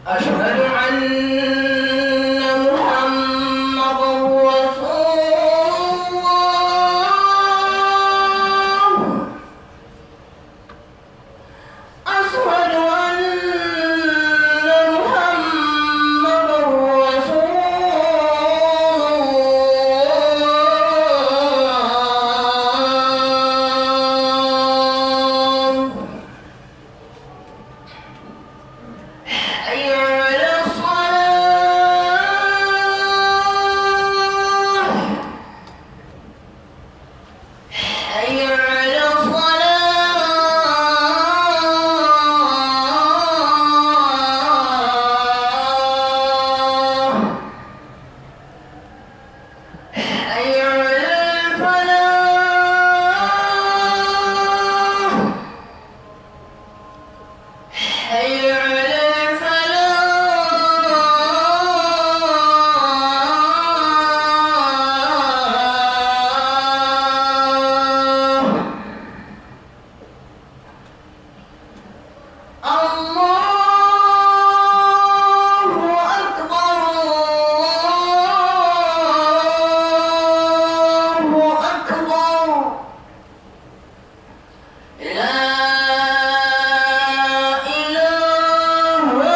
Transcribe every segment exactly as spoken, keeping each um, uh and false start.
أشهد أن محمدا رسول الله. أشهد أن محمدا رسول الله. حي على الصلاة. حي على الصلاة. حي على الفلاح. حي على الفلاح. الله أكبر، الله أكبر. لا إله إلا الله.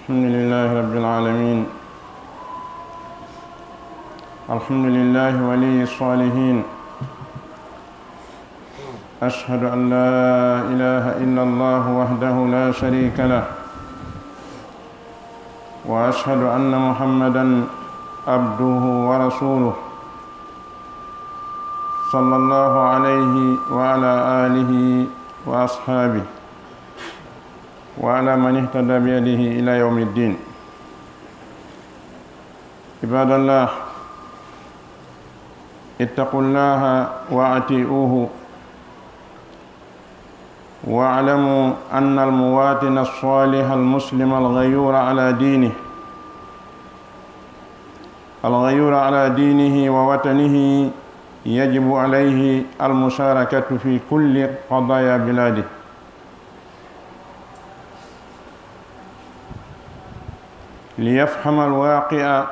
الحمد لله رب العالمين. الحمد لله ولي الصالحين. أشهد أن لا إله إلا الله وحده لا شريك له، وأشهد أن محمدا عبده ورسوله، صلى الله عليه وعلى آله وأصحابه وعلى من اهتدى بهديه إلى يوم الدين. عباد الله، اتقوا الله وأطيعوه، واعلموا أن المواطن الصالح المسلم الغيور على دينه، الغيور على دينه ووطنه يجب عليه المشاركة في كل قضايا بلاده، ليفهم الواقع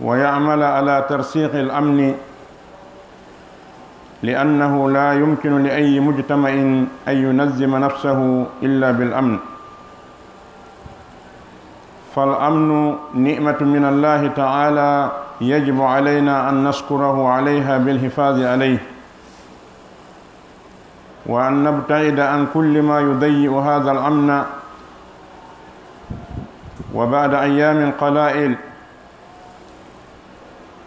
ويعمل على ترسيخ الأمن، لأنه لا يمكن لأي مجتمع أن ينظم نفسه إلا بالأمن. فالأمن نعمة من الله تعالى، يجب علينا أن نشكره عليها بالحفاظ عليه، وأن نبتعد عن كل ما يضيع هذا الأمن. وبعد أيام قلائل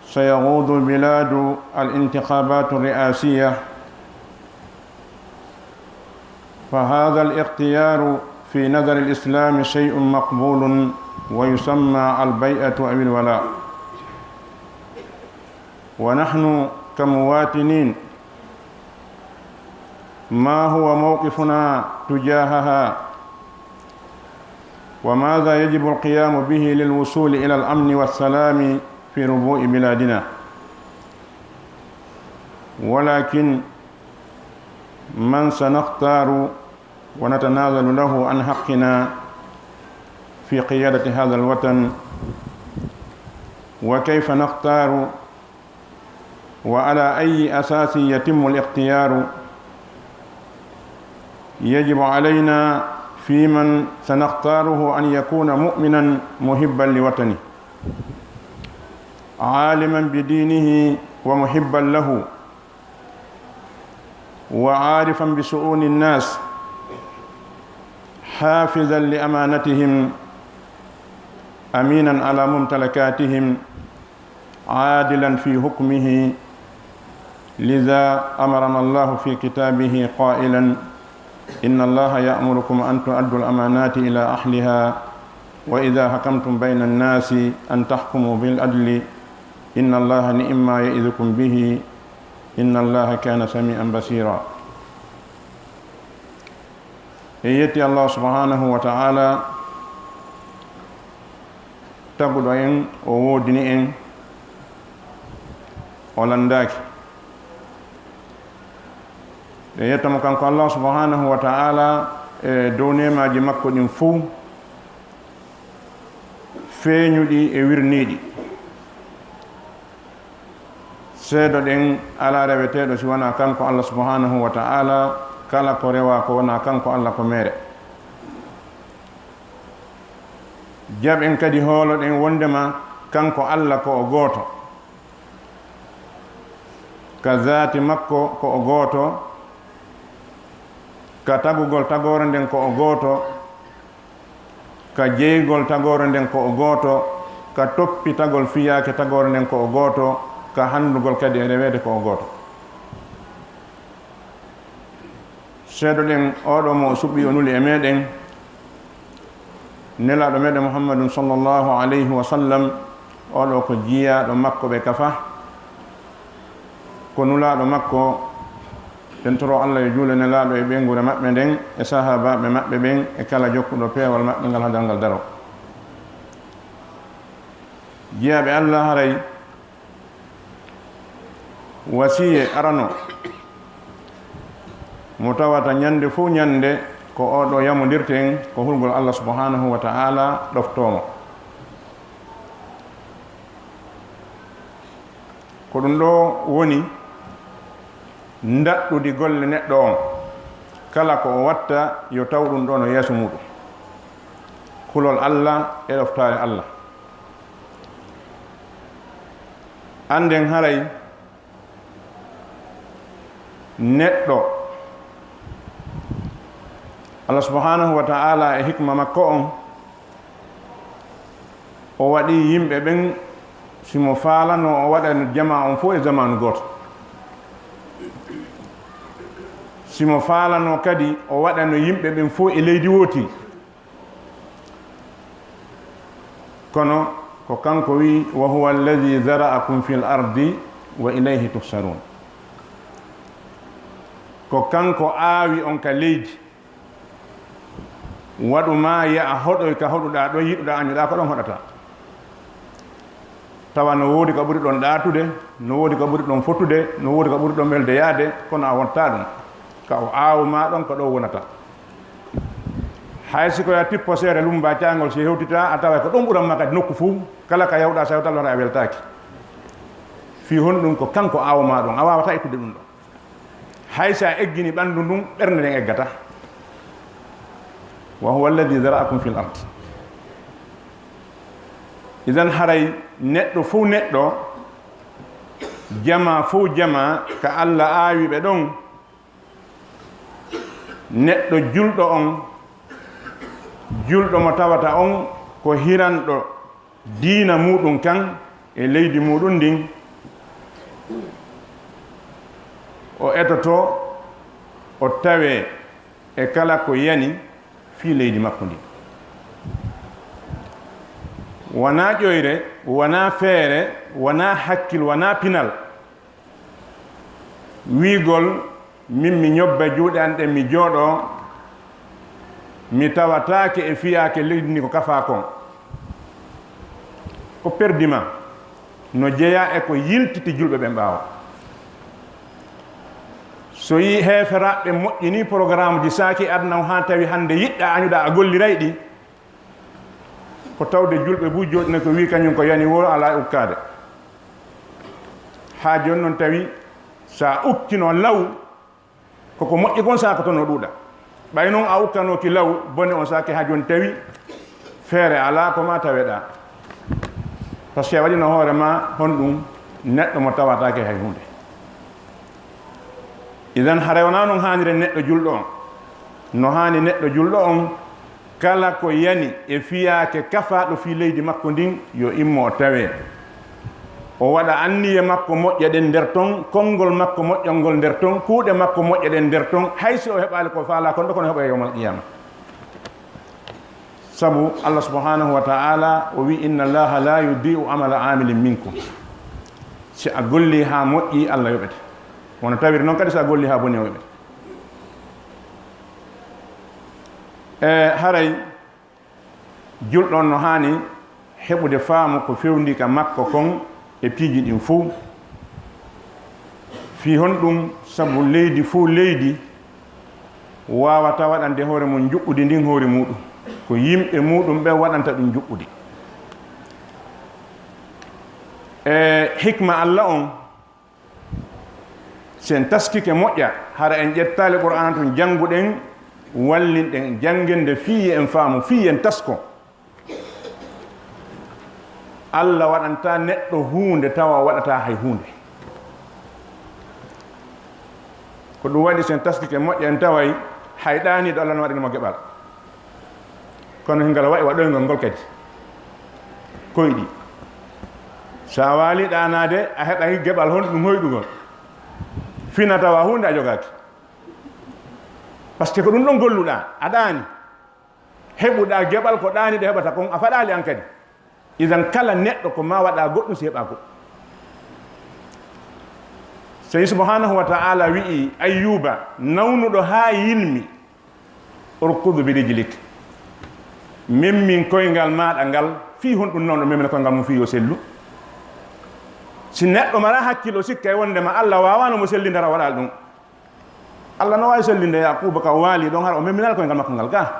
سيخوض البلاد الانتخابات الرئاسية، فهذا الاختيار في نظر الإسلام شيء مقبول، ويسمى البيعة أو الولاء. ونحن كمواطنين، ما هو موقفنا تجاهها؟ وماذا يجب القيام به للوصول إلى الأمن والسلام في ربوع بلادنا؟ ولكن من سنختار ونتنازل له عن حقنا في قيادة هذا الوطن؟ وكيف نختار؟ وعلى أي أساس يتم الاختيار؟ يجب علينا في من سنختاره أن يكون مؤمنا محبا لوطنه، عالما بدينه ومحبا له، وعارفا بشؤون الناس، حافظا لأمانتهم، أمينا على ممتلكاتهم عادلا في حكمه. لذا أمرنا الله في كتابه قائلا: إن الله يأمركم أن تؤدوا الأمانات إلى أهلها وإذا حكمتم بين الناس أن تحكموا بالعدل إن الله نعم ما يعظكم به إن الله كان سميعا بصيرا. En yetti Allah subhanahu wa ta'ala, taguɗo en, o woodini en, o landaaki. En yetta mo kanko Allah subhanahu wa ta'ala e dow neemaaji makko ɗin fow, feeñuɗi e wirniiɗi. Seedoɗen alaa reweteeɗo si wanaa kanko Allah subhanahu wa ta'ala, kala ko rewaa ko wonaa kanko Allah ko meere. Jaɓen kadi hooloɗen wondema kanko Allah ko o gooto, ka zaati makko ko o gooto, ka tagugol tagoore nden ko o gooto, ka jeygol tagoore nden ko o gooto, ka toppitagol fiyaake tagoore nden ko o gooto, ka handugol kadi e reweede ko o gooto. Seedoɗen oɗo mo o suɓi, o nuli e meɗen, nelaaɗo meɗen Muhammadun sallallahu alayhi wa sallam, oɗo ko jiyaaɗo makko ɓe kafa, ko nulaaɗo makko, tentoro Allah yo juule nelaaɗo e ɓeynguure maɓɓe nden, e sahaabaaɓe maɓɓe ɓen, e kala jokkuɗo peewal maɓɓe ngal haa darngal daro. Jiyaaɓe Allah, haray wasiye arano mo tawata ñande fow ñande ko oɗo yamondirten, ko hulgol Allah subhanahu wa ta'ala ɗoftoo mo. Ko ɗum ɗo woni ndaɗɗudi golle neɗɗo on. Kala ko o watta, yo taw ɗum ɗo no yeeso muɗum. Kulol Allah e ɗoftaare Allah. Annden haray neɗɗo, Allah subhanahu wa ta'ala e hikma makko on, o waɗi yimɓe ɓen, si mo faalano, o waɗano jamaa on fow e zamaanu gooto. Si mo faalano kadi, o waɗano yimɓe ɓen fow e leydi wooti. Kono ko kanko wi: "Wa huwa alladhi zara'akum fil ardi wa ilayhi tuhsharun." Ko kanko aawi on ka leydi, waɗu ma ya a hoɗoy ka hoɗuɗaa ɗon, yiɗuɗaa, añuɗaa, ko ɗon hoɗata. Tawa no woodi ko ɓuri ɗon ɗaatude, no woodi ko ɓuri ɗon fotude, no woodi ko ɓuri ɗon welde yaade, kono a wontaa ɗum. Ka o aawu ma ɗon, ko ɗon wonata. Hay si ko ya tippo seere lummba caangol, si hewtitaa, a tawa ko ɗon ɓuran ma kadi nokku fuu, kala ka yawɗaa, so a yawtaa, a weltaaki. Fii honɗum? Ko kanko aawu ma ɗon, a waawataa ittude ɗum ɗon. Hay so a eggini ɓanndu ndun, ɓernde nden eggata. "Wa huwa alladhi zara'akum fil ard." Idan haray neɗɗo fow neɗɗo, jamaa fow jamaa, ka Allah aawi ɓe ɗon, neɗɗo julɗo on, julɗo mo tawata on ko hiranɗo diina muɗum kan e leydi muɗum ndin, o etoto, o tawe e kala ko yani fii leydi makko ndin. Wanaa ƴoyre, wanaa feere, wanaa hakkil, wanaa pinal. Wiigol, min mi ñobba juuɗe an ɗen, mi jooɗoo, mi tawataake e fiyaake leydi ndi ko kafaa kon. Ko perdi ma, no jeyaa e ko yiltiti julɓe ɓen ɓaawo. So yii heeferaaɓe moƴƴini programme ji saaki aduna on, haa tawi hannde yiɗɗaa añuɗaa a golliray ɗi, ko tawde julɓe buy jooɗi no ko wii kañum ko yani woo alaa e ukkaade. Haa jooni noon tawi, so a ukkino law, koko moƴƴi kon saaka toon no ɗuuɗa. Ɓay noon a ukkanooki law, bone on saaki haa jooni tawi, feere alaa ko ma taweɗaa. Parce que a waɗino hoore ma honɗum? Neɗɗo mo tawataake hay huunde. Idan haray wonaa noon haaniri neɗɗo julɗo on. No haani neɗɗo julɗo on, Kala ko yani e fiyaake kafaaɗo fii leydi makko ndin, yo immo o tawee. O waɗa anniye makko moƴƴa ɗen nder ton, konngol makko moƴƴal ngol nder ton, kuuɗe makko moƴƴa ɗen nder ton, hay si o heɓaali ko faalaa kon ɗo, kono heɓoya yawmal qiyaama. Sabu Allah subhanahu wa ta'ala o wi, "Inna Allaha la yudi'u amala amilin minkum." Si a golli haa moƴƴi, Allah yoɓete. Wano tawiri non kadi, si a golli haa boni, o yoɓete. E haray julɗo on no haani heɓude faamu ko fewndi ka makko kon e piiji ɗin fow. Fii honɗum? Sabu leydi fow leydi waawata waɗande hoore mum njuɓɓudi ndin hoore muuɗum. Ko yimɓe muuɗum ɓen waɗanta ɗum njuɓɓudi. E hikma Allah on, si en taskike moƴƴa, hara en ƴettaali Qur'aana tun jannguɗen, wallinɗen jannginde fii en faamu, fii en tasko. Allah waɗanta neɗɗo huunde tawa o waɗataa hay huunde. Ko ɗum waɗi, si en taskike moƴƴa, en taway hay ɗaaniiɗo Allah no waɗani mo geɓal. Kono hingal waɗi waɗoygol ngol kadi. Koyɗi. So a waali ɗaanaade, a heɓay geɓal honɗum hoyɗugol. Fina tawa huunde a jogaaki. Parce que ko ɗum ɗon golluɗaa, a ɗaani. Heɓuɗaa geɓal ko ɗaaniiɗo heɓata kon, a faɗaali an kadi. Idan kala neɗɗo ko ma waɗa goɗɗum si heɓa goɗɗum. Sey subhanahu wa ta'ala wi'i Ayyuba, nawnuɗo haa yilmi, "Urkud bi rijlik." Memmin koyngal maaɗa ngal, fii honɗum nawɗo memmin koyngal mum fii yo sellu? Si neɗɗo mara hakkilo sikkay wondema Allah waawano mo sellindara waɗal ɗum. Allah no waawi sellinde Yaquuba ka waali ɗon, hara o memminal koyngal makko ngal ka.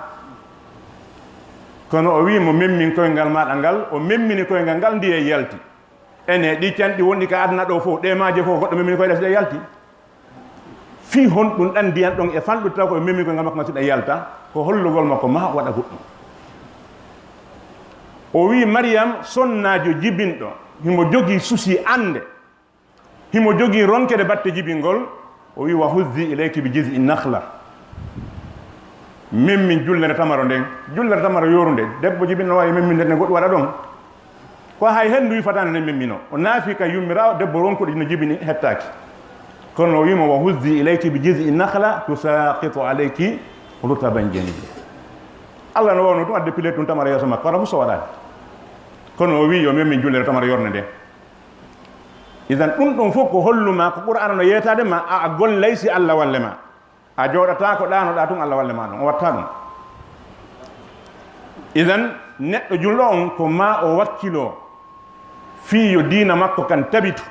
Kono o wi'i mo, "Memmin koyngal maaɗa ngal." O memmini koyngal ngal, ndiye yalti. Ene ɗi canɗi wonɗi ka aduna ɗo fof, ɗe maaje fof, goɗɗo memmini koyɗe ɗe yalti. Fii honɗum ɗan ndiyan ɗon e fanɗude taw ko o memmi koyngal makko ngal si ɗe yalta? Ko hollugol makko ma waɗa goɗɗum. O wi'i Mariyam, sonnaajo jibinɗo, himo jogii susi annde. Himo jogii ronkere batte jibingol, o wi'i, "Wa huzzi ilayki bi jiz'i nakhla." Memmin jullere tamaro nden. Jullere tamaro yorunde. Debbo jibinɗo no waawi memminde nden goɗɗum waɗa ɗon. Ko hay henndu wi fataande nden memmino. O naafi ka yummiraawo, debbo ronkuɗo no jibini hettaaki. Kono o wi'i mo, "Wa huzzi ilayki bi jiz'i nakhla tusaqit alayki rutaban janiyya." Allah no wawno ɗum adde pilet ɗum tamaro yeeso makko, wala fof so waɗaani. Kono o wi'i yo memmin jullere tamaro yornde nden. Idan ɗum ɗon fof ko hollu ma ko Qur'aana no yeetaade ma, a, a gollay si Allah walle ma. A jooɗataa ko ɗaanoɗaa tun Allah walle ma ɗum, o watta ɗum. Idan neɗɗo julɗo on ko ma o wakkiloo fii yo diina makko kan tabitu.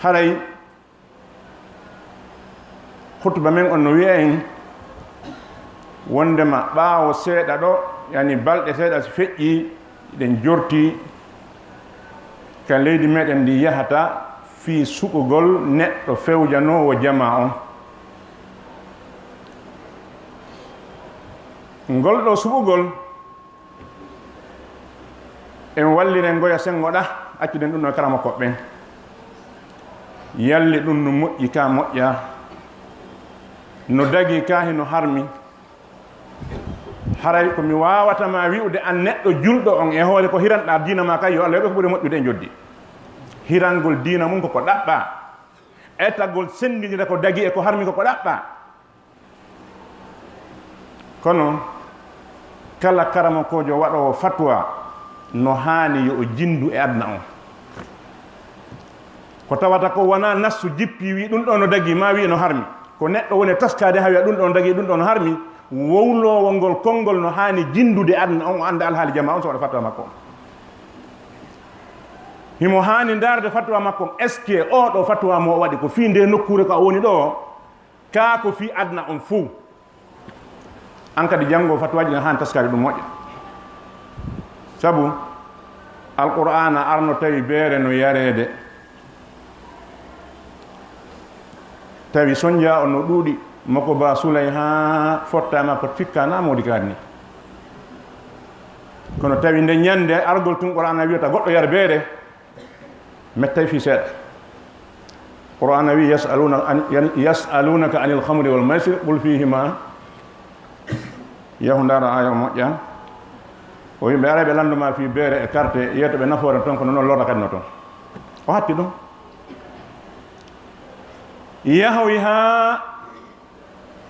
Haray Khutba men on no wi'a en wondema ɓaawo seeɗa ɗo, yani balɗe seeɗa si feƴƴii, hiɗen jorti ka leydi meɗen ndi yahata fii suɓugol neɗɗo fewjanoowo jamaa on. Ngol ɗo suɓugol, en walliren ngoya senngo ɗa, accuden ɗum ɗo e karamokooɓe ɓen. Yalli ɗum no moƴƴi ka moƴƴa, no dagi ka hino harmi. Haray ko mi waawata ma wi'ude an neɗɗo julɗo on e hoore ko hiranɗa diina ma kay, yo Allah yoɓe ko ɓuri moƴƴude e njoddi. Hirangol diina mum ko ko ɗaɓɓa. Etagol senndindira ko dagi e ko harmi ko ko ɗaɓɓa. Kono kala karamokoojo waɗoowo fatwa no haani yo o jinndu e aduna on. Ko tawata ko wonaa nassu jippi wi ɗum ɗo no dagi, ma wi no harmi. Ko neɗɗo woni taskaade haa wiya ɗum ɗo no dagi, ɗum ɗo no harmi. Wowloowo ngol konngol no haani jinndude aduna on, o annda alhaali jamaa on, so waɗa fatwa makko on. Himo haani ndaarde fatwa makko on, est-ce que oo ɗo fatwa mo o waɗi ko fii ndee nokkuure ko a woni ɗo? Kaa ko fii aduna on fow. An kadi janngo fatwaaji ɗin haani taskaade ɗum moƴƴa. Sabu Alqur'aana arno tawi beere no yareede. Tawi sonja on no ɗuuɗi, moko ba Sulay haa fottaama ko tikkaana moodi kaari ni. Kono tawi nde ñannde argol tun Qur'aana wiyata goɗɗo yar beere, mettay fii seeɗa. Qur'aana wi, "Yas'aluna an-, yan-, yas'alunaka anil khamri wal maisir, qul fihima Yahu ndaara aya o moƴƴa. O wi ɓe aray ɓe lanndo ma fii beere e karte, yeeto ɓe nafoore ton, kono noon lorra kadi no ton. O hatti ɗum. Yahowi haa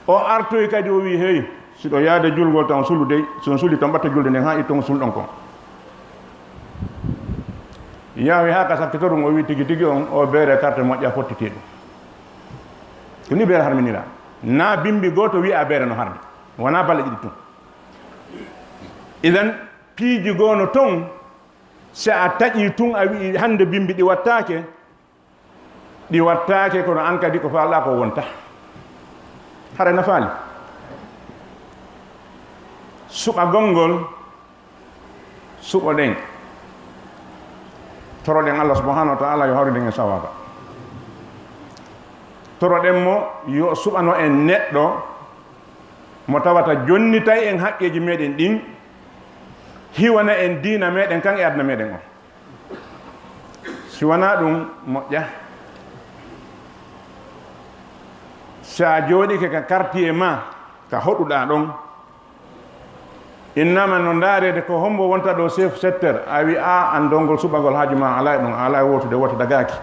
o artoyi kadi, o wi, "Hey, si ɗo yaade julgol tan sulu dey, si on suli tan ɓatta julde nden haa itton sulɗon kon." Yahowi haa ka sakkitorum, o wi, "Tigi tigi on, o beere karte moƴƴa fottiti ɗum." Ko ni beere harminira. Na bimbi gooto wi'a beere no harmi. Wona balɗe ɗiɗi tun. Idan, piiji goo no ton, si a taƴi tun, a wi'i hannde bimbi ɗi wattaake, ɗi wattaake, kono an kadi ko faalɗaa ko wonta. Hara na faali. Suɓagol ngol, suɓoɗen. Toroɗen Allah subhanahu wa ta'ala yo hawriden e sawaaba. Toroɗen mo yo suɓano en neɗɗo mo tawata jonnitay en haqqeeji meɗen ɗin, hiwana en diina meɗen kan e aduna meɗen on. Si wanaa ɗum, moƴƴa. Si a jooɗike ka quartier ma, ka hoɗuɗaa ɗon, innama no ndaareede ko hombo wonta ɗo chef secteur, a wi, "A, an dongol suɓagol haaju ma alaa e ɗum, a alaa e wootude, wooto dagaaki."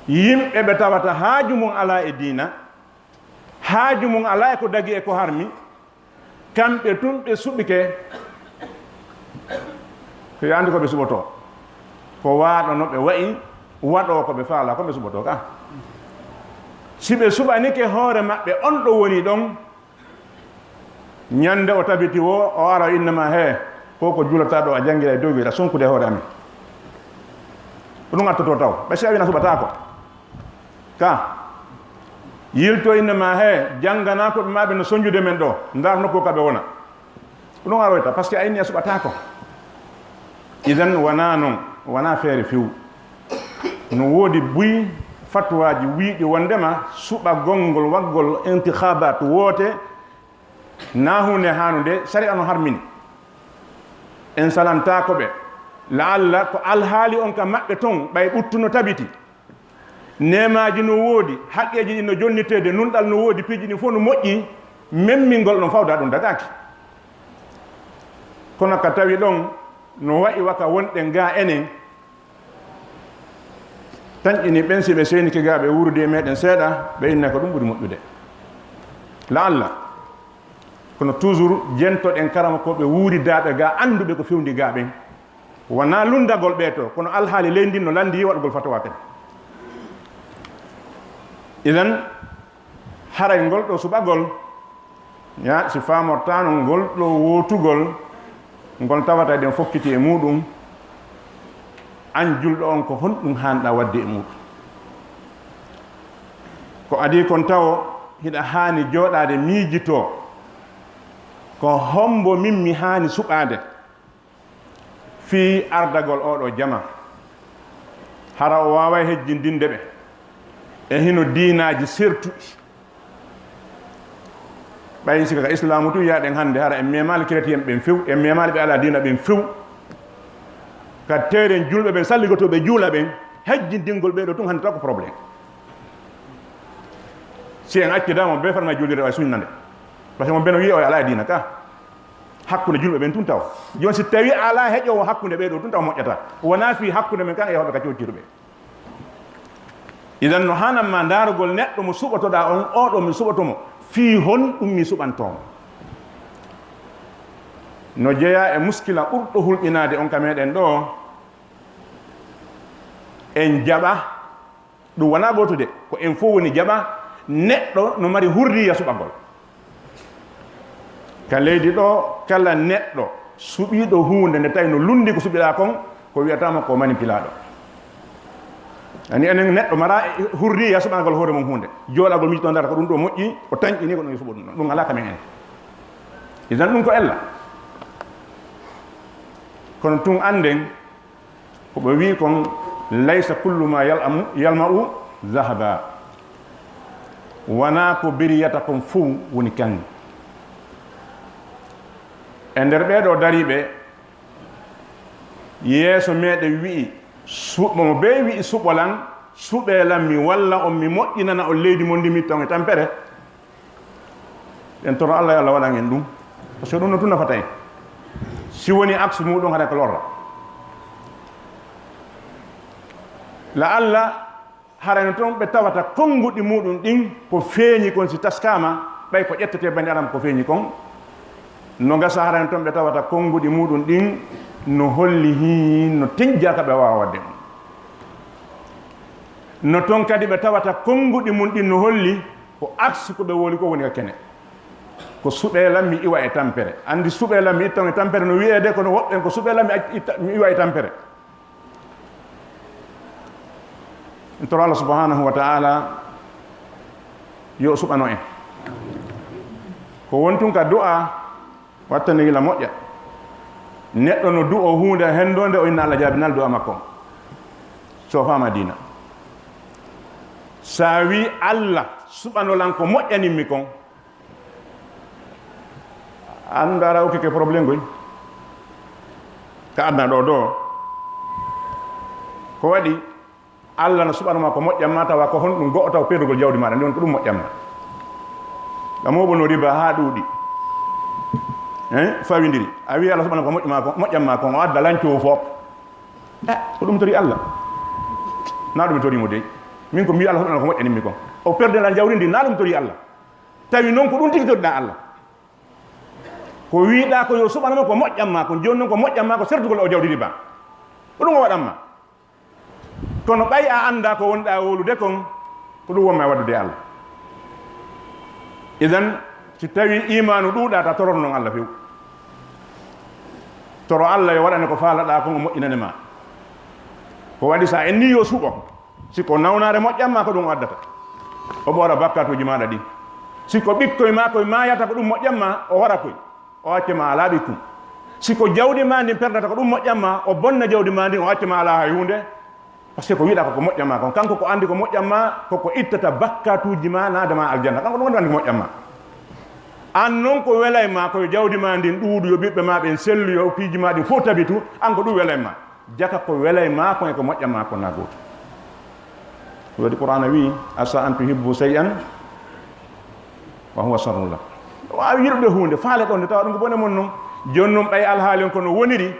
Yimɓe ɓe tawata haaju mum alaa e diina, haaju mum alaa e ko dagi e ko harmi, kamɓe tun ɓe suɓike, ko yaandi ko ɓe suɓotoo. Ko waaɗo no ɓe wa'i, waɗoo ko ɓe faalaa, ko ɓe suɓotoo ka. Si ɓe suɓanike hoore maɓɓe, on ɗo woni ɗon, ñande o tabiti wo, o ara o innama, "He, ko ko juulata ɗo, a janngira e dow, a sonkude hoore amen." Ko ɗum artotoo taw. Ɓay si a wina suɓataako. Ka yilto innama, "He, janngana ko ɓe maɓe no sonjude men ɗo, ndar nokku ka ɓe wona." Ko ɗum aroyta, parce que a inni a suɓataako. Idan wona non, wona feere few. No woodi buy fatwaaji wiiɗi wondema suɓagol ngol waggol intikhabat woote na huunde haanude, sariya no harmini. En salantaako ɓe. La'alla ko alhaali on ka maɓɓe ton, ɓay ɓuttu no tabiti. Neemaaji no woodi, haqqeeji ɗin no jonniteede, nunɗal no woodi, piiji ɗin fof no moƴƴi, memmingol ɗon fawda ɗum dagaaki. Kono ka tawi ɗon no wa'i waka wonɗen ga enen, tanƴini ɓen, si ɓe seynike ga, ɓe wuuridi e meɗen seeɗa, ɓe inna ko ɗum ɓuri moƴƴude. La'alla. Kono toujours jentoɗen karamokooɓe wuuridaaɓe ga, annduɓe ko fewndi ga ɓen. Wona lunndagol ɓe to, kono alhaali leydi ndin no lanndi waɗugol fatawa kadi. Idan, haray ngol ɗo suɓagol, ya, si faamortaano ngol ɗo wootugol, ngol tawata eɗen fokkiti e muuɗum, an julɗo on, ko honɗum haanɗa waɗde e muuɗum? Ko adii kon tawo, hiɗa haani jooɗaade miijitoo, ko hombo min mi haani suɓaade fii ardagol oo ɗoo jama? Hara o waaway hejjindinde ɓe e hino diinaaji sertuɗi. Ɓay sika ka islaamu tun yaaɗen hannde, hara en memaali chrétien ɓen few, en memaali ɓe alaa diina ɓen few. Ka teeren julɓe ɓen, salligotooɓe juula ɓen, hejjindingol ɓee ɗoo tun hannde taw ko problème. Si en accidaama, bee farma juulirde o e sunnande. Parce que mo beno wi'a o e alaa e diina ka. Hakkunde julɓe ɓen tun taw. Jooni si tawi alaa heƴoowo hakkunde ɓee ɗoo tun taw moƴƴata. Wonaa fii hakkunde men kan e hoɓe ka cocciruɓe. Idan no hanan ma ndaarugol neɗɗo mo suɓotoɗaa on, oo ɗoo mi suɓoto mo. Fii honɗum mi suɓantoo mo? No jeyaa e muskila ɓurɗo hulɓinaade on ka meɗen ɗoo. En jaɓa, ɗum wonaa gooto de, ko en fof woni jaɓa, neɗɗo no mari hurriya suɓagol. Ka leydi ɗoo, kala neɗɗo suɓiiɗo huunde nde tawi no lunndi ko suɓiɗaa kon, ko wi'ataa mo ko manipilaaɗo. Ani enen neɗɗo mara hurriya suɓagol hoore mum huunde. Jooɗagol miijitoo ndaara ko ɗum ɗoo moƴƴi, o tanƴini ko ɗum suɓo ɗum. Ɗum alaa ka men en. Idan ɗum ko ella. Kono tun annden, ko ɓe wi'i kon, "Laysa kullu ma yal'amu, yalma'u zahaba." Wonaa ko biriyata kon fow woni kanŋe. E nder ɓee ɗoo dariiɓe, yeeso meɗen wi'i, suɓo mo bee wi'i, "Suɓo lan, suɓee lan mi walla on, mi moƴƴinana on leydi mon ndi mi ton e tampere." En toro Allah yo Allah waɗan en ɗum. Parce que ɗum no tun nafata en. Si woni aksu muɗum haɗa ko lorra. La Allah harayno toon ɓe tawata konnguɗi muɗum ɗin ko feeñi kon si taskaama, ɓay ko ƴettete bani adama ko feeñi kon. No gasa harayno toon ɓe tawata konnguɗi muɗum ɗin no holli hii no tenjaa ka ɓe waawa waɗde ɗum. No toon kadi ɓe tawata konnguɗi mum ɗin no holli ko aksu ko ɓe wowli ko woni ka kene. Ko suɓee lan mi iwa e tampere. Anndi suɓee lan mi ittan e tampere no wiyeede, kono woɓɓen ko suɓee lan mi ac-, itta, mi iwa e tampere. En toro Allah subhanahu wa ta'ala yo o suɓano en. Ko wontun ka du'a, wattani gila moƴƴa. Neɗɗo no du'o huunde henndoonde, o inna Allah jaabinal du'a makko. So faama diina. Sa wi Allah suɓano lan ko moƴƴanin mi kon, an dara o keke problème goy. Ka adna ɗo ɗo. Ko waɗi Allah no suɓano ma ko moƴƴan ma, tawa ko honɗum go'o taw peedugol jawdi maɗa, ndi woni ko ɗum moƴƴan ma. Ka mooɓo no riba haa ɗuuɗi. Hein? Fawindiri. A wi Allah suɓano ko moƴƴan ma ko, moƴƴan ma kon, o adda lancowo fof. Eh, ko ɗum tori Allah. Na ɗum tori mo dey. Min ko mbi Allah suɓano ko moƴƴanin mi kon. O perde lan jawdi ndi, na ɗum tori Allah. Tawi noon ko ɗum tigi toriɗa Allah. Ko wiiɗa ko yo suɓano mo ko moƴƴan ma kon, jooni noon ko moƴƴan ma ko sertugol o jawdi riba. Ko ɗum o waɗan ma. Kono ɓay a annda ko wonɗa wowlude kon, ko ɗum wonma e waɗude e Allah. Idan, si tawi imaanu ɗuuɗa, ta torono noon Allah few. Toro Allah yo waɗane ko faalaɗa kon, o moƴƴinane ma. Ko waɗi sa enni yo suɓo, si ko nawnaare moƴƴan ma, ko ɗum o addata. O ɓoora bakkatuuji maɗa ɗin. Si ko ɓikkoy ma koy maayata, ko ɗum moƴƴan ma, o wara koy. O acca ma alaa ɓikkun. Si ko jawdi ma ndin perdata, ko ɗum moƴƴan ma, o bonna jawdi ma ndin, o acca ma alaa hay huunde. Parce que ko wiɗa ko, ko moƴƴan ma kon. Kanko ko andi ko moƴƴan ma, ko ko ittata bakkatuuji ma, naada ma aljanna. Kanko ɗum woni andi ko moƴƴan ma. An non ko welay ma, ko yo jawdi ma ndin ɗuuɗu, yo ɓiɓɓe ma ɓen sellu, yo piiji ma ɗin fof tabitu, an ko ɗum welay ma. Jaka ko welay ma kon e ko moƴƴan ma kon na gootu. Waɗi Qur'aana wi, "Asa an tuhibbu shay'an wa huwa sharrun lakum." Waawi yiɗude huunde, faale ɗon nde tawa ɗum ko bone mon non. Jooni non ɓay alhaali on kono woniri,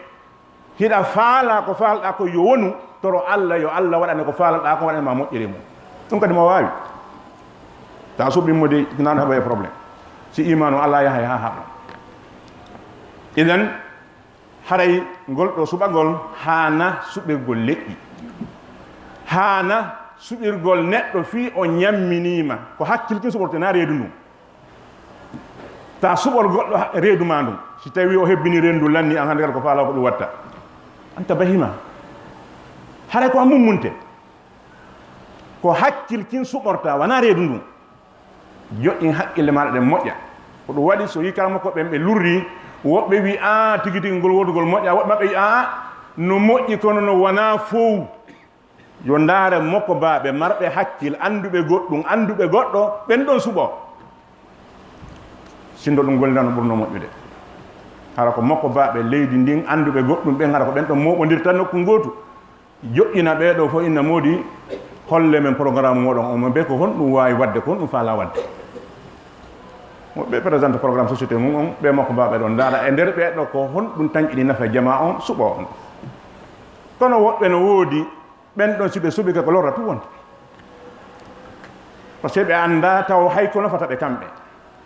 hiɗa faala ko faalɗa ko yo wonu, toro Allah, yo Allah waɗane ko faalɗa ko waɗane ma moƴƴere mum. Ɗum kadi mo waawi. Ta suɓi mo de, nana haɓa e problème. Si imaanu Allah yahay ha haɓa. Idan, haray ngol ɗo suɓagol haana suɓirgol leƴƴi. Haana suɓirgol neɗɗo fii o ñamminiima. Ko hakkil kin suɓorte na reedu ndun. Ta suɓor goɗɗo ha-, reedu ma ndun. Si tawi o hebbini reedu ndun lanni an hande kala ko faala ko ɗum watta. Anta bahima. Haray ko a mummunte. Ko hakkil kin suɓorta, wona reedu ndun. Joƴƴin haqqille maaɗa ɗen moƴƴa. Ko ɗum waɗi so yii kala makko ɓen ɓe lurri, woɓɓe wi, "Aa, tigi tigi ngol woodugol moƴƴa," woɓɓe maɓɓe wi, "Aa, no moƴƴi kono no wonaa fow." Yo ndaare mokko baaɓe marɓe hakkil, annduɓe goɗɗum, annduɓe goɗɗo, ɓen ɗon suɓo. Sinndo ɗum gollirano ɓurno moƴƴude. Hara ko mokko baaɓe leydi ndin, annduɓe goɗɗum ɓen, hara ko ɓen ɗon mooɓondirta nokku ngootu. Joƴƴina ɓee ɗoo fof, inna moodi, holle men programme mooɗon on, mo be ko honɗum waawi waɗde, ko honɗum faalaa waɗde. Mo ɓe présente programme société mum on, ɓe makko mbaaɓe ɗon ndaara e nder ɓee ɗoo ko honɗum tanƴini nafa jamaa on, suɓoo on. Kono woɓɓe no woodi, ɓen ɗon si ɓe suɓike ko lorra tun wonta. Parce que ɓe anndaa taw hay ko nafata ɓe kamɓe.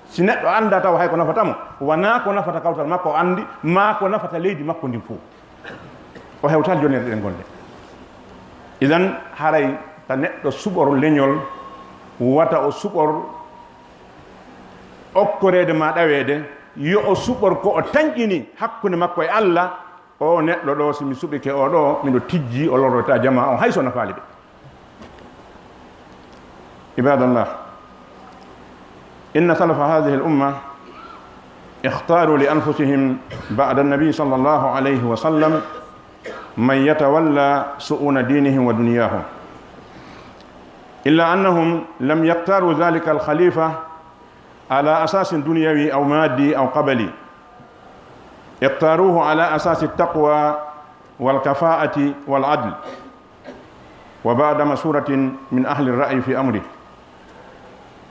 Si neɗɗo anndaa taw hay ko nafata mo, wonaa ko nafata kawtal makko o anndi, maa ko nafata leydi makko ndin fof. O hewtaali jonnirɗe ɗen golle. Idan, haray ta neɗɗo suɓor leñol, wata o suɓor okkoreede maa ɗaweede, yo o suɓor ko o tanƴini hakkunde makko e Allah, O neɗɗo ɗoo, si mi suɓike oo ɗoo, miɗo tijji, o lorroyta jamaa on, hay so nafaali ɓe. عباد الله، إن سلف هذه الأمة اختاروا لأنفسهم بعد النبي صلى الله عليه وسلم من يتولى شؤون دينهم ودنياهم، إلا أنهم لم يختاروا ذلك الخليفة على أساس دنيوي أو مادي أو قبلي، اختاروه على أساس التقوى والكفاءة والعدل، وبعد مشورة من أهل الرأي في أمره،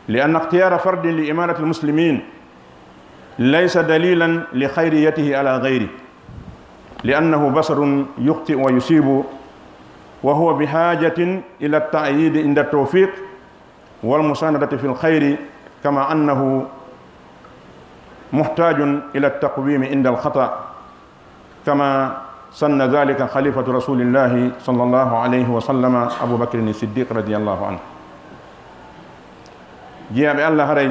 لأن اختيار فرد لإمارة المسلمين ليس دليلا لخيريته على غيره، لأنه بشر يخطئ ويصيب، وهو بحاجة إلى التأييد عند التوفيق والمساندة في الخير، كما أنه محتاج إلى التقويم عند الخطأ، كما سن ذلك خليفة رسول الله صلى الله عليه وسلم أبو بكر الصديق رضي الله عنه. Jiyaaɓe Allah, haray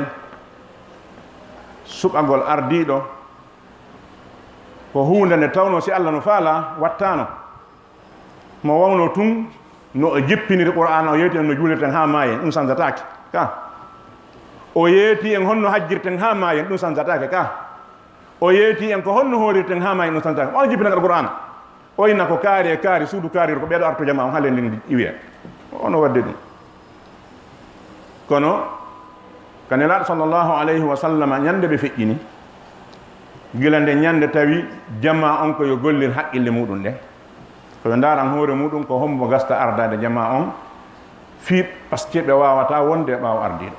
suɓagol ardiiɗo ko huunde nde tawnoo si Allah no faalaa, wattaano. Mo wawno tun no o jippiniri Qur'aana, o yeeti en no juulirten haa maayen, ɗum sansataake ka. O yeeti en honno hajjirten haa maayen, ɗum sansataake ka. O yeeti en ko honno hoorirten haa maayen, ɗum sansataake. O jippinagol Qur'aana. O inna ko kaari e kaari, suudu kaari, ko ɓeeɗo arto jamaa on, halen ndin iwiya. Ono wadde ɗum. Kono, ka Nelaaɗo sallallahu alayhi wa sallam, ñande ɓe feƴƴini, gila nde ñande tawi jamaa on ko yo gollir haqqille muɗum ɗen. Ko yo ndaaran hoore muɗum ko hombo gasta ardaade jamaa on, fii, parce que ɓe waawataa wonde e ɓaawo ardiiɗo.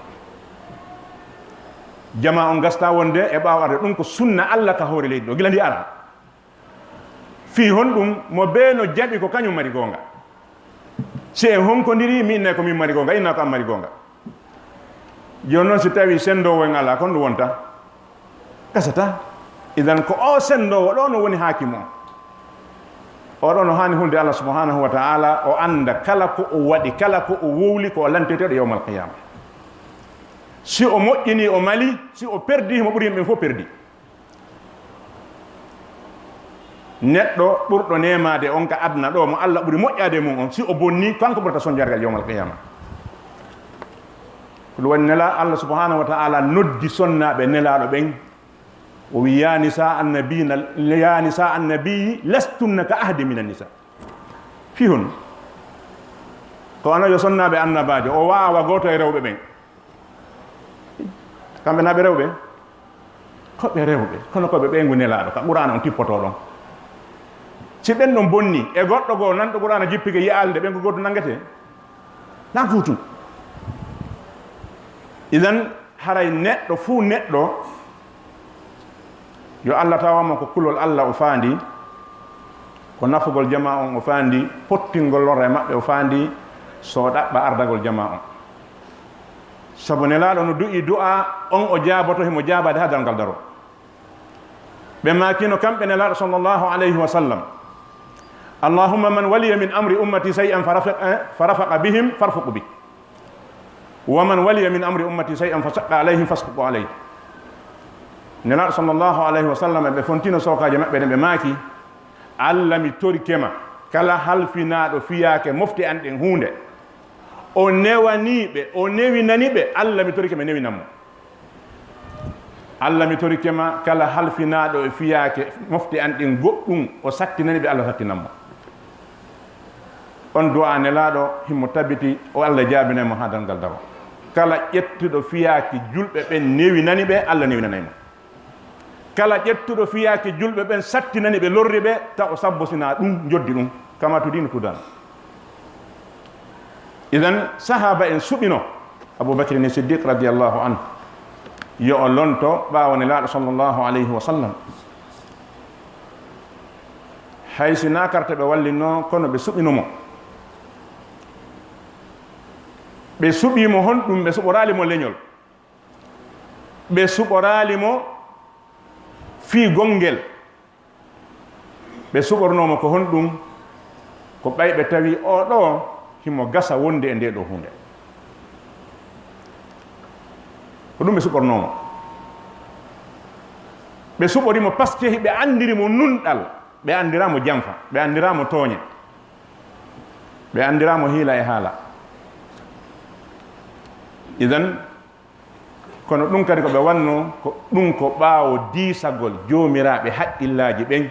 Jamaa on gasta wonde e ɓaawo ardiiɗo. Ɗum ko sunna Allah ka hoore leydi ɗo, gila ndi ara. Fii honɗum? Mo bee no jaɓi ko kañum mari goonga. Si en honkondirii, mi innay ko min mari goonga, inna ko an mari goonga. Jooni non, si tawii senndoowo en alaa, kon ɗum wonta? Gasata. Idan, ko o senndoowo ɗo no woni haakimu on. O ɗo no haani hulde Allah subhanahu wa ta'ala, o annda kala ko o waɗi, kala ko o wowli, ko o lanteteeɗo yawmal qiyama. Si o moƴƴini, o mali, si o perdi, himo ɓuri yimɓe fof perdi. Neɗɗo ɓurɗo neemaade on ka aduna ɗo, mo Allah ɓuri moƴƴaade e mum on, si o bonni, kanko ɓurata sonjargal yawmal qiyama. Ko ɗum waɗi Nela-, Allah subhanahu wa ta'ala noddi sonnaaɓe Nelaaɗo ɓen, o wi, "Ya nisa annabi, ya nisa annabi, lastunna ka ahadi minan nisa." Fii hon? Ko onon yo sonnaaɓe annabaajo, o waawa gooto e rewɓe ɓen. Kamɓe na ɓe rewɓe? Ko ɓe rewɓe, kono ko ɓe ɓeyngu Nelaaɗo, ka Qur'aana on tippotoo ɗon. Si ɓen ɗon bonni, e goɗɗo goo nanɗo Qur'aana jippike yi'aali nde ɓeyngu gooto nanngetee? Na kuutu. Idan, haray neɗɗo fuu neɗɗo, yo Allah tawa mo ko kulol Allah o faandi, ko nafugol jamaa on o faandi, pottingol lorra e maɓɓe o faandi, so o ɗaɓɓa ardagol jamaa on. Sabu Nelaaɗo no du'ii du'aa on o jaaboto, himo jaabaade haa darngal daroo. Ɓe maakino kamɓe Nelaaɗo sallallahu alayhi wa sallam, "Allahumma man waliya min amri ummati shay'an farafiq-, eh, farafaqa bihim farfuq bih. Wa man waliya min amri ummati shay'an fashaqqa alayhim fashquq alayh." Nelaaɗo sallallahu alayhi wa sallam, ɓe fontino sookaaji maɓɓe ɗen, ɓe maaki, "Allah, mi torike ma, kala halfinaaɗo fiyaake mofte an ɗen huunde, o newanii ɓe, o newinani ɓe, Allah, mi torike ma, newinan mo." Allah, mi torike ma, kala halfinaaɗo e fiyaake mofte an ɗin goɗɗum, o sattinani ɓe, Allah sattinan mo. On du'aa Nelaaɗo himo tabiti, o Allah jaabinay mo haa darngal daro. Kala ƴettuɗo fiyaake julɓe ɓen newinani ɓe, Allah newinanay mo. Kala ƴettuɗo fiyaake julɓe ɓen sattinani ɓe, lorri ɓe, taw o sabbosinaa ɗum, njoddi ɗum. Kama tudinu tudan. Idan, sahaaba en suɓino Abu Bakr ni Siddiq radiyallahu anhu, yo o lonto ɓaawo Nelaaɗo sallallahu alayhi wa sallam. Hay si naa karte ɓe wallinno, kono ɓe suɓino mo. Ɓe suɓii mo honɗum? Ɓe suɓoraali mo leñol. Ɓe suɓoraali mo fii gonngel. Ɓe suɓornoo mo ko honɗum? Ko ɓay ɓe tawi oo ɗoo himo gasa wonde e ndee ɗoo huunde. Ko ɗum ɓe suɓornoo mo. Ɓe suɓori mo parce que ɓe anndiri mo nunɗal, ɓe anndiraa mo janfa, ɓe anndiraa mo tooñe, ɓe anndiraa mo hiila e haala. Idan, kono ɗum kadi ko ɓe wanno, ko ɗum ko ɓaawo diisagol joomiraaɓe haqqillaaji ɓen.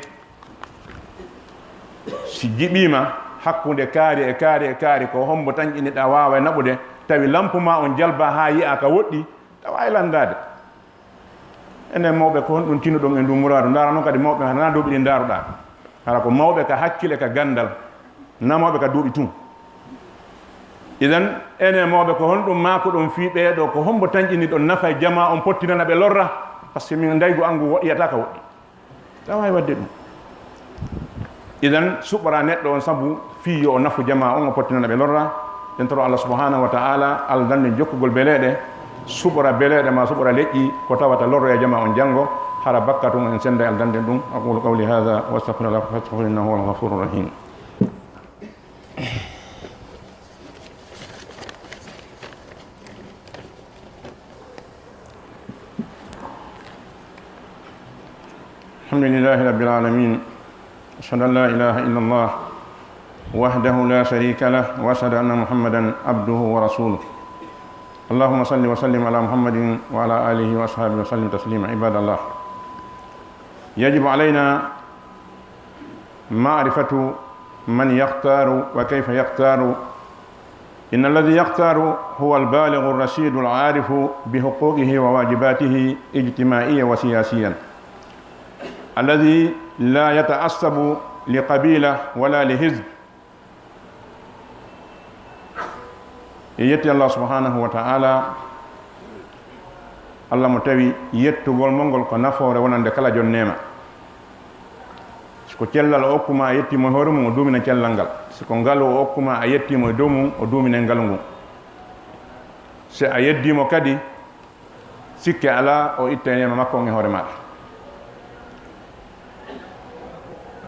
Si jiɓiima hakkunde kaari e kaari e kaari, ko hombo tan ƴiniɗaa waawa e naɓude, tawi lampu maa on jalbaa haa yi'aa ka woɗɗi, tawa e lanndaade. Enen mawɓe, ko honɗum tinuɗon e nduu muraadu? Ndaara non kadi mawɓe, hara naa duuɓi ɗi ndaaruɗaa. Hara ko mawɓe ka hakkile, ka ganndal, naa mawɓe ka duuɓi tun. Idan, enen mawɓe, ko honɗum maakuɗon fii ɓee ɗoo? Ko hombo tanƴiniɗon nafa e jamaa on, pottinana ɓe lorra? Parce que min ndaygu anngu woɗɗiyata ka woɗɗi. Awa e waɗde ɗum. Idan, suɓora neɗɗo on sabu fii yo o nafu jamaa on, o pottinana ɓe lorra. En toro Allah subhanahu wa ta'ala aldanɗen jokkugol beleeɗe, suɓora beleeɗe ma suɓora leƴƴi ko tawata lorroya jamaa on janngo, hara bakka tun en sennday aldanɗen ɗum. أقول قولي هذا وأستغفر الله فاستغفروه إنه هو الغفور الرحيم. الحمد لله رب العالمين. أشهد أن لا إله إلا الله وحده لا شريك له، وأشهد أن محمدا عبده ورسوله. اللهم صل وسلم على محمد وعلى آله وأصحابه وسلم تسليما. عباد الله، يجب علينا معرفة من يختار وكيف يختار. إن الذي يختار هو البالغ الرشيد العارف بحقوقه وواجباته اجتماعيا وسياسيا، الذي لا يتعصب لقبيلة ولا لحزب. E yetti Allah subhanahu wa ta'ala, Allah mo tawi yettugol mo ngol ko nafoore wonande kala jon neema. Si ko cellal o okkuma a yetti mo e hoore mum, o duumina cellal ngal. Si ko ngalu o okkuma a yetti mo e dow mum, o duumina ngalu ngun. Si a yeddi mo kadi, sikke alaa o itta neema makko on e hoore maaɗa.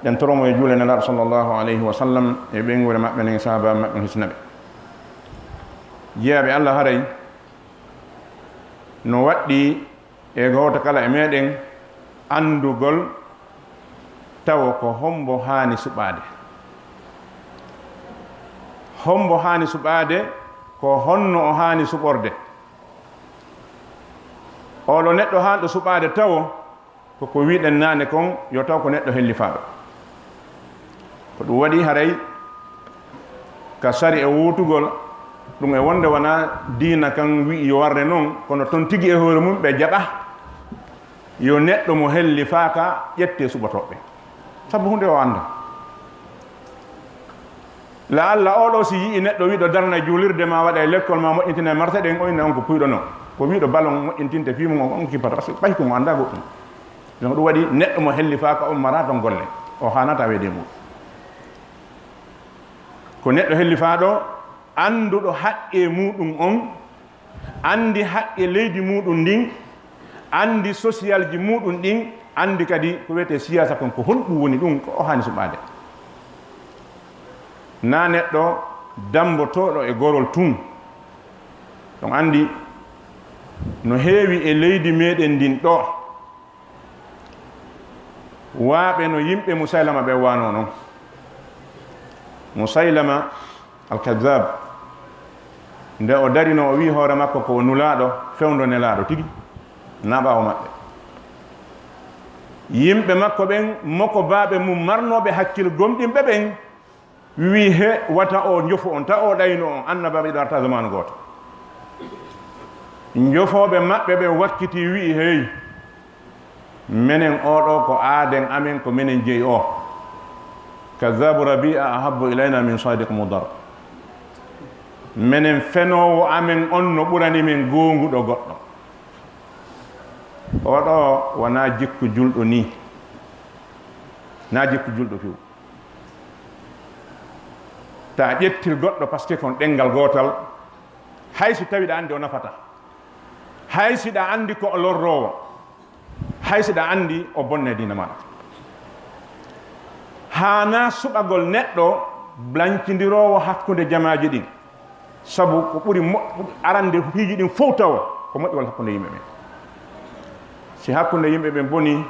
Ɗen toro mo e juule Nelaaɗo sallallahu alayhi wa sallam e ɓeynguure maɓɓe nden e sahaaba maɓɓe on hisna ɓe. Jeyaaɓe Allah, haray no waɗɗi e gooto kala e meɗen anndugol tawo ko hombo haani suɓaade. Hombo haani suɓaade, ko honno o haani suɓorde. Oɗo neɗɗo haanɗo suɓaade tawo, ko ko wiɗen naane kon, yo taw ko neɗɗo hellifaaɗo. Ko ɗum waɗi haray ka sari e wuutugol, ɗum e wonde wona diina kan wi'i yo warre non, kono ton tigi e hoore mum ɓe jaɓa yo neɗɗo mo hellifaaka ƴette suɓotooɓe. Sabu hunde o annda. La Allah oɗo si yi'i neɗɗo wiɗo darna juulirde ma waɗa e lekkol ma moƴƴintina e marse ɗen, o inna on ko puyɗo non. Ko wiɗo balon moƴƴintinte fii mum on, on kippata, parce que ɓay ko mo annda goɗɗum. Donc ɗum waɗi neɗɗo mo hellifaaka on mara ton golle. O haanata weede mum. Ko neɗɗo hellifaaɗo annduɗo haqqe muɗum on, anndi haqqe leydi muɗum ndin, anndi sosiyalji muɗum ɗin, anndi kadi ko wiyetee siyaasa kon, ko honɗum woni ɗum, ko o haani suɓaade. Naa neɗɗo dammbotooɗo e gorol tun. On anndi no heewi e leydi meɗen ndin ɗoo. Waaɓe no yimɓe Musaylama ɓen waanoo non. Musaylama Al-Kazzab, nde o darino o wi'i hoore makko ko o nulaaɗo, fewndo nelaaɗo tigi, naa ɓaawo maɓɓe. Yimɓe makko ɓen, mokobaaɓe mum marnooɓe hakkil gomɗinɓe ɓen, wi'i, he, wata o njofu on, ta o ɗayno on, annabaaɓe ɗiɗo arta zamaanu gooto. Njofooɓe maɓɓe ɓen wakkitii wi'i, hey, menen oo ɗoo ko aaden amen, ko menen jeyi oo. Kazzaabu Rabi'a ahabbu ilayna min Sadiq Mudar. Menen fenoowo amen on no ɓurani men goonguɗo goɗɗo. Oo ɗoo wonaa jikku julɗo nii. Naa jikku julɗo few. Ta ƴettir goɗɗo, parce que kon ɗenngal gootal, hay si tawi ɗa anndi o nafata, hay si ɗa anndi ko o lorroowo, hay si ɗa anndi o bonne diina maaɗa. Haanaa suɓagol neɗɗo blancindiroowo hakkunde jamaaji ɗin. Sabu ko ɓuri moƴƴude arande piiji ɗin fow tawo ko moƴƴugol hakkunde yimɓe ɓen. Si hakkunde yimɓe ɓen bonii,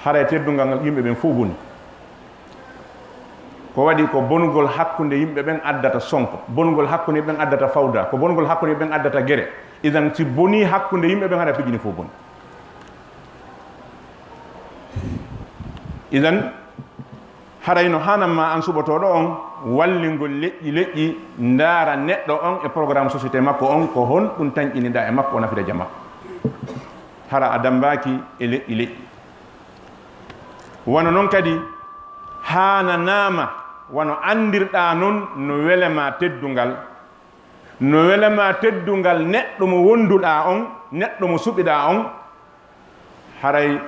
haray teddungal ngal yimɓe ɓen fow bonii. Ko waɗi ko bonugol hakkunde yimɓe ɓen addata sonko, bonugol hakkunde yimɓe ɓen addata fawda, ko bonugol hakkunde yimɓe ɓen addata gere. Idan si bonii hakkunde yimɓe ɓen, haray piiji ɗin fow bonii. Idan, haray no haanan ma an suɓotooɗo on wallingol leƴƴi leƴƴi, ndaara neɗɗo on e programme société makko on, ko honɗum tanƴiniɗaa e makko o nafira jama. Hara a dammbaaki e leƴƴi leƴƴi. Wano non kadi, haananaama wano anndirɗaa non no wele ma teddungal, no wele ma teddungal neɗɗo mo wonduɗaa on, neɗɗo mo suɓiɗaa on, Haray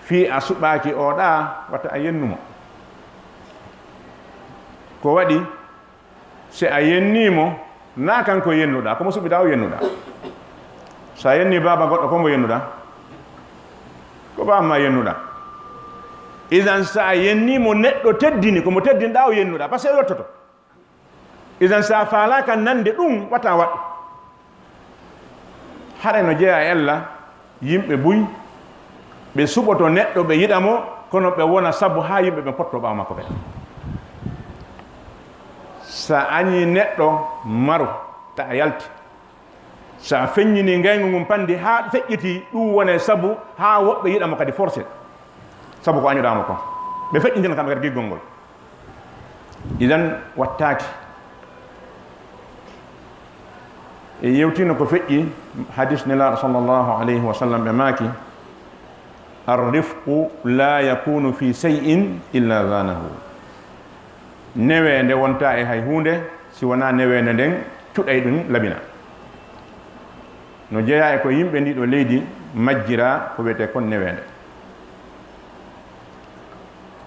fii a suɓaaki oo ɗaa, wata a yennu mo. Ko waɗi, si a yennii mo, naa kanko yennuɗaa, ko mo suɓiɗaa o yennuɗaa. So a yennii baaba goɗɗo, ko mo yennuɗaa? Ko baaba maa yennuɗaa. Idan, so a yennii mo neɗɗo teddini, ko mo teddinɗaa o yennuɗaa, par ce que o yottoto. Idan, so a faalaaka nande ɗum, wata waɗ. Haray no jeyaa e ella, yimɓe buy, ɓe suɓoto neɗɗo, ɓe yiɗa mo, kono ɓe wona sabu haa yimɓe ɓe potto ɓaawo makko ɓen. So a añii neɗɗo maro, ta a yalti. So a feññinii ngayngu ngun panndi haa feƴƴitii, ɗum wone sabu haa woɓɓe yiɗa mo kadi forcé. Sabu ko añuɗaa mo kon. Ɓe feƴƴintina kamɓe kadi giggol ngol. Idan wattaaki. E yewtino ko feƴƴi hadis Nelaaɗo sallallahu alayhi wa sallam, ɓe maaki, "Ar-rifqu la yakunu fi shay'in illa zanahu." Neweende wontaa e hay huunde si wonaa neweende nden cuɗay ɗum labina. No jeyaa e ko yimɓe ndii ɗoo leydi majjiraa ko wiyetee kon neweende.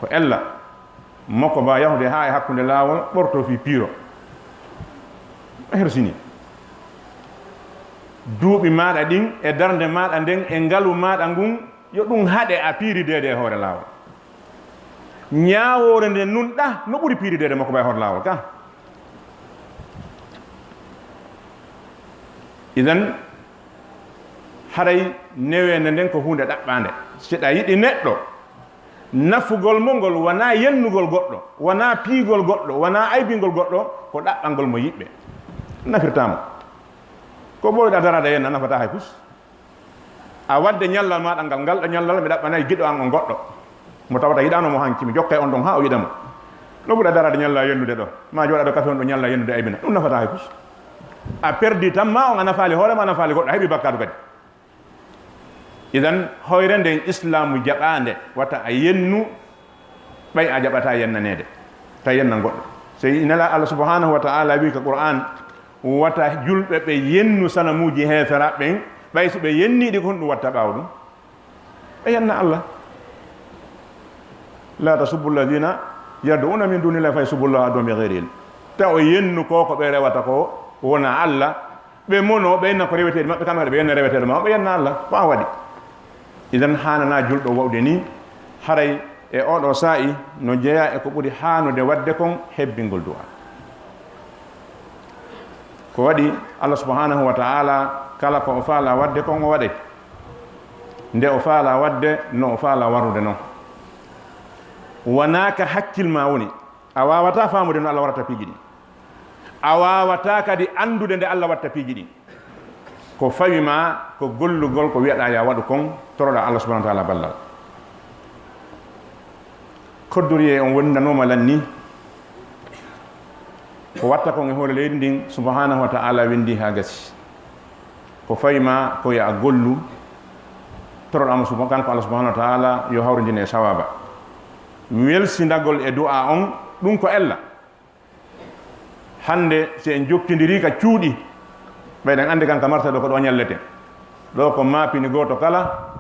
Ko ella moko ba yahude haa e hakkunde laawol, ɓorto fii piiro. A hersinii. Duuɓi maaɗa ɗin e darnde maaɗa nden e ngalu maaɗa ngun, yo ɗum haɗe a piirideede e hoore laawol. Ñaawoore nde nunɗaa no ɓuri piirideede moko ba e hoore laawol ka. Idan, haray neweende nden ko huunde ɗaɓɓaande. Si ɗa yiɗi neɗɗo, nafugol mo ngol wonaa yennugol goɗɗo, wonaa piigol goɗɗo, wonaa aybingol goɗɗo, ko ɗaɓɓangol mo yiɓɓe. Nafirtaa mo. Ko ɓooyɗaa daraade yenna nafataa hay fus. A waɗde ñallal maaɗa ngal, ngal ɗoo ñallal mi ɗaɓɓanay giɗo an on goɗɗo. Mo tawata yiɗaano mo hanki, mi jokkay on ɗon haa o yiɗa mo. No ɓura daraade ñalla yennude ɗoo. Maa jooɗa ɗoo kafe on ɗoo ñalla yennude aybina. Ɗum nafataa hay fus. A perdi tan, maa on a nafaali hoore ma, a nafaali goɗɗo, a heɓi bakkaatu kadi. Idan, hoyre nden Islaamu jaɓaande, wata a yennu, ɓay a jaɓataa yennaneede, ta yennan goɗɗo. Sey Nelaaɗo Allah subhanahu wa ta'ala wi'i ka Qur'an, wata julɓe ɓe yennu sanamuuji heeferaaɓe ɓen, ɓay si ɓe yennii ɗi, ko honɗum watta ɓaawo ɗum? Ɓe yenna Allah. La tasubbu alladhina yad'una min dunillahi fa yasubbu Allaha adwan bi ghayri ilm. Ta o yennu ko ko ɓe rewata ko wona Allah, ɓe mono, ɓe yenna ko reweteeɗi maɓɓe, kamɓe kadi ɓe yenna reweteeɗo maɓɓe, ɓe yenna Allah. Ko an waɗi. Idan, haananaa julɗo waɗude nii, haray e oo ɗoo saa'i no jeyaa e ko ɓuri haanude waɗde kon hebbingol du'a. Ko waɗi Allah subhanahu wa ta'ala, kala ko o faalaa waɗde kon, o waɗay. Nde o faalaa waɗde, no o faalaa warude non. Wonaa ka hakkil maa woni. A waawataa faamude no Allah warata piiji ɗin. A waawataa kadi anndude nde Allah watta piiji ɗin. Ko fawi ma ko gollugol ko wi'aɗaa yaa waɗu kon, toroɗaa Allah subhanahu wa ta'ala ballal. Koddoriyee on wonndanooma lan nii. Ko watta kon e hoore leydi ndin, subhanahu wa ta'ala winndi haa gasi. Ko fawi ma ko yo a gollu, toroɗaa mo suba-, kanko Allah subhanahu wa ta'ala yo hawrindin e sawaaba. Welsindagol e du'a on, ɗum ko ella. Hannde, si en jokkindirii ka cuuɗi, ɓay ɗen anndi kan ka marsa ɗo ko ɗo ñalleten. Ɗo ko maapini gooto kala,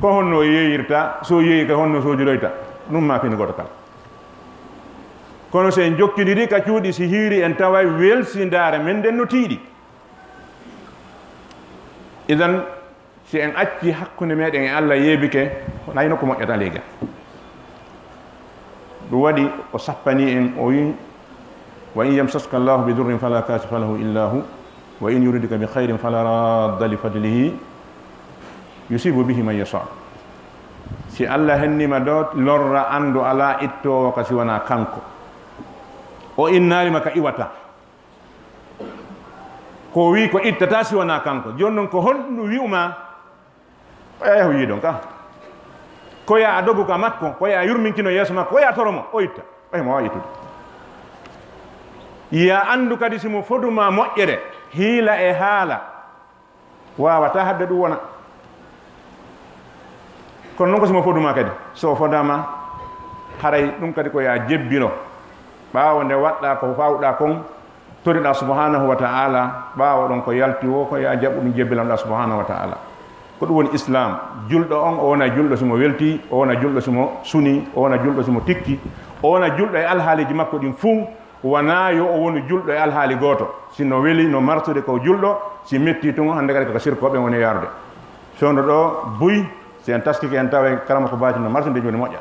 ko honno o yeeyirta, so o yeeyi ka honno soojiroyta, ɗum maapini gooto kala. Kono si en jokkindirii ka cuuɗi, si hiiri en taway welsindaare men nden no tiiɗi. Idan, si en acci hakkunde meɗen e Allah yeebike, hay nokku moƴƴata leega. Ɗum waɗi o sappani en, o wi, "Wa in yamsaska Allahu bi durrin fala kashifa lahu illa hu, wa in yuridka bi khairin fala radda li fadlihi, yusibu bihi man yasha." Si Allah hennima ɗo lorra, anndu alaa ittoowo ka si wonaa kanko. O innaali ma ka iwata. Ko o wi ko ittata si wonaa kanko. Jooni non ko honɗum wi'u ma? Ko yaa yahu yiidon ka. Ko yaa a dogu ka makko, ko yaa yurminkino yeeso makko, ko yaa toro mo, o itta. Ɓay mo waawi ittude. Yaa anndu kadi si mo fodu ma moƴƴere, hiila e haala, waawataa haɗde ɗum wona. Kono non ko si mo fodu ma kadi, so o fodaama, haray ɗum kadi ko yaa jebbilo. Ɓaawo nde waɗɗaa ko faawɗaa kon, toriɗaa subhanahu wa ta'ala, ɓaawo ɗon ko yalti wo, ko yaa jaɓu ɗum jebbilanɗaa subhanahu wa ta'ala. Ɗum woni Islam. Julɗo on, o wona julɗo si mo weltii, o wona julɗo si mo sunii, o wona julɗo si mo tikki, o wona julɗo e alhaaliiji makko ɗin fuu, wonaa yo o wonu julɗo e alhaali gooto. Si no weli, no marsude ko julɗo, si mettii tun, hannde kadi ko sirkooɓe woni e yaarude. Fewndo ɗoo buy, si en taskike en taway karama ko baatin no marsude, jooni moƴƴa.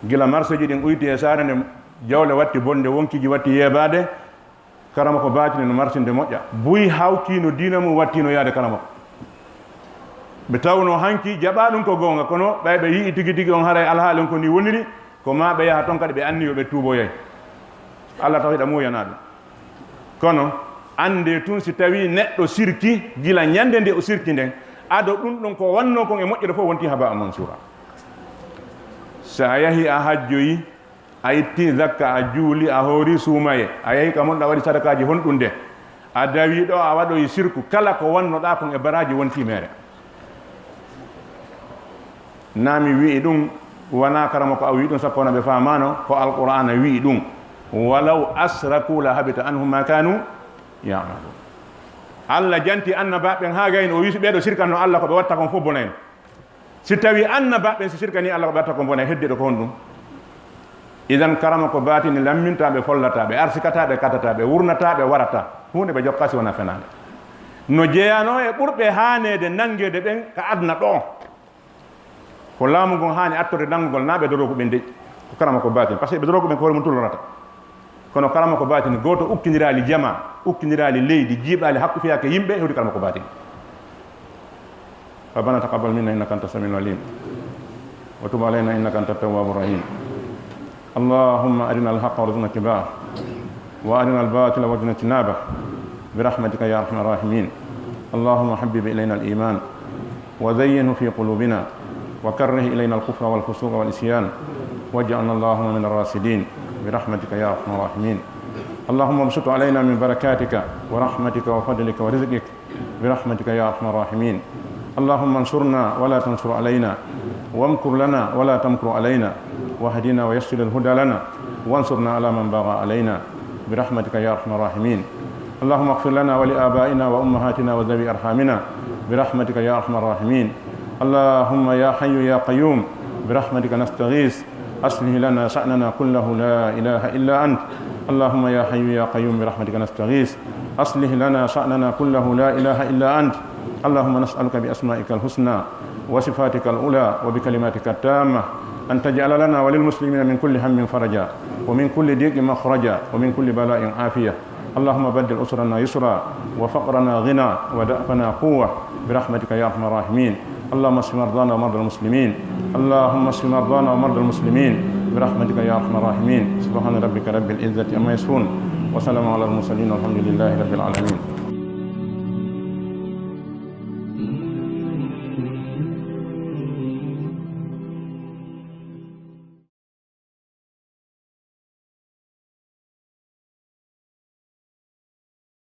Gila marseeji ɗin uyti e saare nde jawle watti bonde, wonkiiji watti yeebaade, karama ko baatini no marsinde moƴƴa. Buy hawtiino diina mum, wattiino yaade karama ko. Ɓe tawnoo hanki jaɓaa ɗum ko goonga, kono ɓay ɓe yi'i tigi tigi on haray alhaali on ko ni woniri, ko maa ɓe yaha ton kadi ɓe anni yo ɓe tuuboyay. Allah taw hiɗa muuyanaa ɗum. Kono anndee tun si tawii neɗɗo sirki gila ñande nde o sirki nden, ado ɗum ɗon ko wannoo kon e moƴƴere fof wonti habaa mansuura. Si a yahi a hajjoyi, a itti zakka, a juuli, a hoori suumaye, a yahi ka mon, a waɗi sadakaaji honɗun de, a dawi ɗo, a waɗoyi sirku, kala ko wannoɗaa kon e baraaji wonti meere. Naa mi wi'i ɗum, wanaa karama ko a wi'i ɗum, sakko wona ɓe faamaano, ko Alqur'aana wi'i ɗum. "Walaw ashraku la habita anhum ma kanu ya'malun." Allah janti annabaaɓe ɓen haa gayno, o wi'i si ɓee ɗo sirkanno Allah ko ɓe watta kon fof bonayno. Si tawii annabaaɓe ɓen si sirkanii Allah ko ɓe watta kon bonay, heddiiɗo ko honɗum? Idan karama ko baatini lammintaa ɓe, follataa ɓe, arsikataa ɓe, katataa ɓe, wurnataa ɓe, warataa. Huunde ɓe jokkaa si wonaa fenaande. No jeyanoo e ɓurɓe haaneede nanngeede ɓen ka aduna ɗoo. Ko laamu ngun haani attorde nanngugol naa ɓe doroogu ɓen de. Ko karama ko baatin. Parce que ɓe doroogu ɓen ko hoore mun tun lorata. Kono karama ko baatin gooto ukkindiraali jamaa, ukkindiraali leydi, jiiɓaali hakku fiyaake yimɓe, hewti karama ko baatin. ربنا تقبل منا إنك أنت السميع العليم وتب علينا إنك أنت التواب الرحيم. اللهم أرنا الحق وارزقنا اتباعه وأرنا الباطل وارزقنا اجتنابه برحمتك يا أرحم الراحمين. اللهم حبب إلينا الإيمان وزينه في قلوبنا وكره إلينا الكفر والفسوق والعصيان واجعلنا اللهم من الراشدين برحمتك يا أرحم الراحمين. اللهم ابسط علينا من بركاتك ورحمتك وفضلك ورزقك برحمتك يا أرحم الراحمين. اللهم انصرنا ولا تنصر علينا، وامكر لنا ولا تمكر علينا، واهدنا ويسر الهدى لنا، وانصرنا على من بغى علينا برحمتك يا أرحم الراحمين. اللهم اغفر لنا ولآبائنا وأمهاتنا وذوي أرحامنا برحمتك يا أرحم الراحمين. اللهم يا حي يا قيوم برحمتك نستغيث، أصلح لنا شأننا كله لا إله إلا أنت. اللهم يا حي يا قيوم برحمتك نستغيث، أصلح لنا شأننا كله لا إله إلا أنت. اللهم نسألك بأسمائك الحسنى وصفاتك العلى وبكلماتك التامة أن تجعل لنا وللمسلمين من كل هم فرجا، ومن كل ضيق مخرجا، ومن كل بلاء عافية. اللهم بدل أسرنا يسرا، وفقرنا غنى، وضعفنا قوة، برحمتك يا أرحم الراحمين. اللهم اشف مرضانا ومرضى المسلمين. اللهم اشف مرضانا ومرضى المسلمين برحمتك يا أرحم الراحمين. سبحان ربك رب العزة عما يصفون، وسلام على المرسلين، والحمد لله رب العالمين.